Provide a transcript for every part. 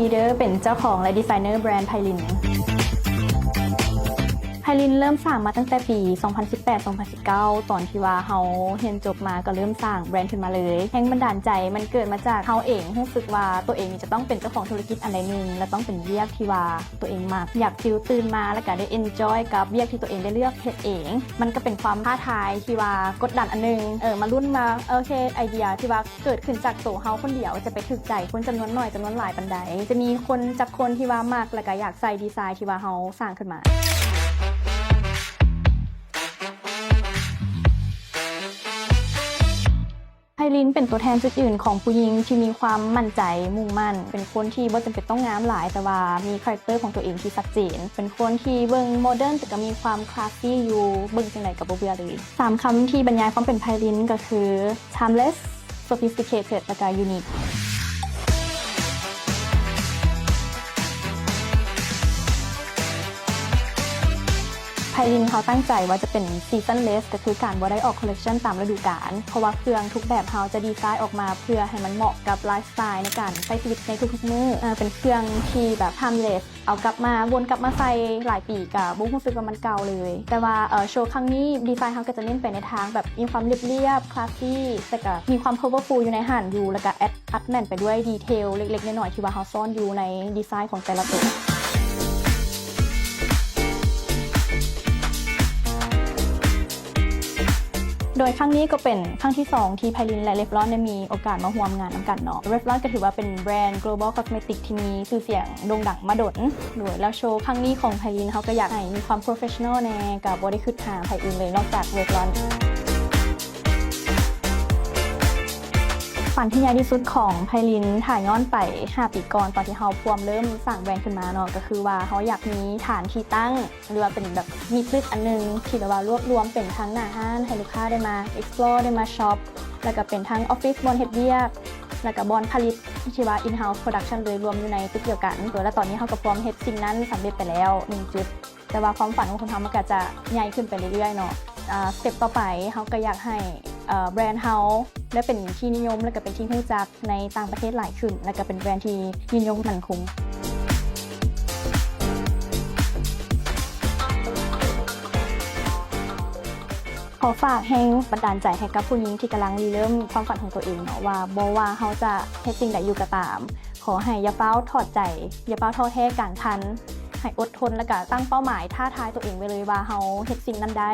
Leader ເປັນເຈົ້າຂອງ ແລະ ດີໄຊເນີແບຣນໄພລິນ. ໄພລິນເລີ່ມສ້າງມາຕັ້ງແຕ່ປີສອງພັນສິບແປດ ສອງພັນສິບເກົ້າ ຕອນທີ່ວ່າເຮົາຮຽນຈົບມາກໍເລີ່ມສ້າງແບຣນຂຶ້ນມາເລີຍ. ແຮງບັນດານໃຈມັນເກີດມາຈາກເຮົາເອງຮູ້ສຶກວ່າຕົວເອງນີ້ຈະຕ້ອງເປັນເຈົ້າຂອງທຸລະກິດອັນໃດໜຶ່ງ ແລະ ຕ້ອງເປັນວຽກທີ່ວ່າຕົວເອງມັກ, ຢາກຟີລ ຕື່ນມາແລ້ວກໍໄດ້ enjoy ກັບວຽກທີ່ຕົວເອງໄດ້ເລືອກເຮັດເອງ. ມັນກໍເປັນຄວາມທ້າທາຍທີ່ວ່າກົດດັນອັນໜຶ່ງ, ເອີ ມາລຸ້ນວ່າ ໂອເຄ ໄອເດຍທີ່ວ່າເກີດຂຶ້ນຈາກໂຕເຮົາຄົນດຽວຈະໄປຖືກໃຈຄົນຈຳນວນໜ້ອຍ ຈຳນວນຫຼາຍປານໃດ, ຈະມີຄົນຈັກຄົນທີ່ວ່າມັກ ແລ້ວກໍຢາກໃສ່ດີໄຊທີ່ວ່າເຮົາສ້າງຂຶ້ນມາ. ໄພລິນເປັນຕົວແທນຈຸດຢືນຂອງຜູ້ຍິງທີ່ມີຄວາມໝັ້ນໃຈ, ມຸ່ງໝັ້ນ, ເປັນຄົນທີ່ບໍ່ຈຳເປັນຕ້ອງງາມຫຼາຍ ແຕ່ວ່າມີຄາແຣັກເຕີຂອງຕົວເອງທີ່ຊັດເຈນ, ເປັນຄົນທີ່ເບິ່ງໂມເດີນ ແຕ່ກໍມີຄວາມຄລາສຊີຢູ່, ເບິ່ງຈັ່ງໃດກໍບໍ່ເບື່ອເລີຍ. ສາມຄຳທີ່ບັນຍາຍຄວາມເປັນໄພລິນກໍຄື timeless, sophisticated ແລ້ວກໍ unique. ໄພລິນເຮົາຕັ້ງໃຈວ່າຈະເປັນ seasonless ກໍຄືການບໍ່ໄດ້ອອກ collection ຕາມລະດູການ, ເພາະວ່າເຄື່ອງທຸກແບບເຮົາຈະດີໄຊອອກມາເພື່ອໃຫ້ມັນເໝາະກັບໄລຟ໌ສະໄຕໃນການໃຊ້ຊີວິດໃນທຸກໆມື້. ເອີ ເປັນເຄື່ອງທີ່ແບບ timeless, ເອົາກັບມາ ວົນກັບມາໃສ່ຫຼາຍປີກໍບໍ່ຮູ້ສຶກວ່າມັນເກົ່າເລີຍ. ແຕ່ວ່າ ເອີ ໂຊຄັ້ງນີ້ດີໄຊເຮົາກໍຈະເນັ້ນໄປໃນທາງແບບມີຄວາມລຽບໆ ຄລາສຊີ, ແຕ່ກໍມີຄວາມ powerful ຢູ່ໃນຫັ້ນຢູ່, ແລ້ວກໍ add ອັດແໜ້ນໄປດ້ວຍດີເທວເລັກໆນ້ອຍໆທີ່ວ່າເຮົາສ້ອນຢູ່ໃນດີໄຊຂອງແຕ່ລະໂຕ. ໂດຍຄັ້ງນີ້ກໍເປັນຄັ້ງທີສອງທີ່ໄພລິນ ແລະ ເຣຟລອນໄດ້ມີໂອກາດມາຮ່ວມງານນຳກັນເນາະ. ເຣຟລອນກໍຖືວ່າເປັນແບຣນ global cosmetic ທີ່ມີຊື່ສຽງໂດ່ງດັງມາດົນ. ໂດຍແລ້ວໂຊຄັ້ງນີ້ຂອງໄພລິນ ເຮົາກໍຢາກໃຫ້ມີຄວາມ professional ແດ່, ກໍບໍ່ໄດ້ຄິດຫາໃຜອື່ນເລີຍນອກຈາກເຣຟລອນ. ຝັນທີ່ໃຫຍ່ທີ່ສຸດຂອງໄພລິນ ຖ້າຍ້ອນໄປຫ້າປີກ່ອນ ຕອນທີ່ເຮົາພວມເລີ່ມສ້າງແບຣນຂຶ້ນມາເນາະ, ກໍຄືວ່າເຮົາຢາກມີຖານທີ່ຕັ້ງ ຫຼືວ່າເປັນແບບມີຕຶກອັນໜຶ່ງທີ່ແບບວ່າລວບລວມເປັນທັງໜ້າຮ້ານໃຫ້ລູກຄ້າໄດ້ມາ explore ໄດ້ມາ shop ແລ້ວກໍເປັນທັງອອບຟິດບ່ອນເຮັດວຽກ ແລ້ວກໍບ່ອນຜະລິດທີ່ວ່າ in-house production ເລີຍ ລວມຢູ່ໃນຕຶກດຽວກັນ. ແລ້ວຕອນນີ້ເຮົາກໍພວມເຮັດສິ່ງນັ້ນສຳເລັດໄປແລ້ວໜຶ່ງຈຸດ, ແຕ່ວ່າຄວາມຝັນຂອງຄົນເຮົາມັນກໍຈະໃຫຍ່ຂຶ້ນໄປເລື້ອຍໆເນາະ. ອາ step ຕໍ່ໄປເຮົາກໍຢາກໃຫ້ ເອີ ແບຣນເຮົາໄດ້ເປັນທີ່ນິຍົມ ແລ້ວກໍເປັນທີ່ຮູ້ຈັກໃນຕ່າງປະເທດຫຼາຍຂຶ້ນ, ແລ້ວກໍເປັນແບຣນທີ່ຍືນຍົງໝັ້ນຄົງ. ຂໍຝາກແຮງບັນດານໃຈໃຫ້ກັບຜູ້ຍິງທີ່ກຳລັງລິເລີ່ມຄວາມຝັນຂອງຕົວເອງເນາະ ວ່າບໍ່ວ່າເຮົາຈະເຮັດສິ່ງໃດຢູ່ກໍຕາມ, ຂໍໃຫ້ຢ່າຟ້າວຖອດໃຈ, ຢ່າຟ້າວທໍ້ແທ້ກາງຄັນ, ໃຫ້ອົດທົນ ແລ້ວກະຕັ້ງເປົ້າໝາຍທ້າທາຍຕົວເອງໄວ້ເລີຍວ່າເຮົາເຮັດສິ່ງນັ້ນໄດ້.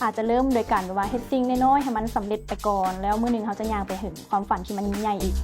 ອາດຈະເລີ່ມໂດຍການແບບວ່າເຮັດສິ່ງນ້ອຍໆໃຫ້ມັນສຳເລັດໄປກ່ອນ, ແລ້ວມື້ໜຶ່ງເຮົາຈະຍ່າງໄປເຖິງຄວາມຝັນທີ່ມັນຍິ່ງໃຫຍ່ອີກ.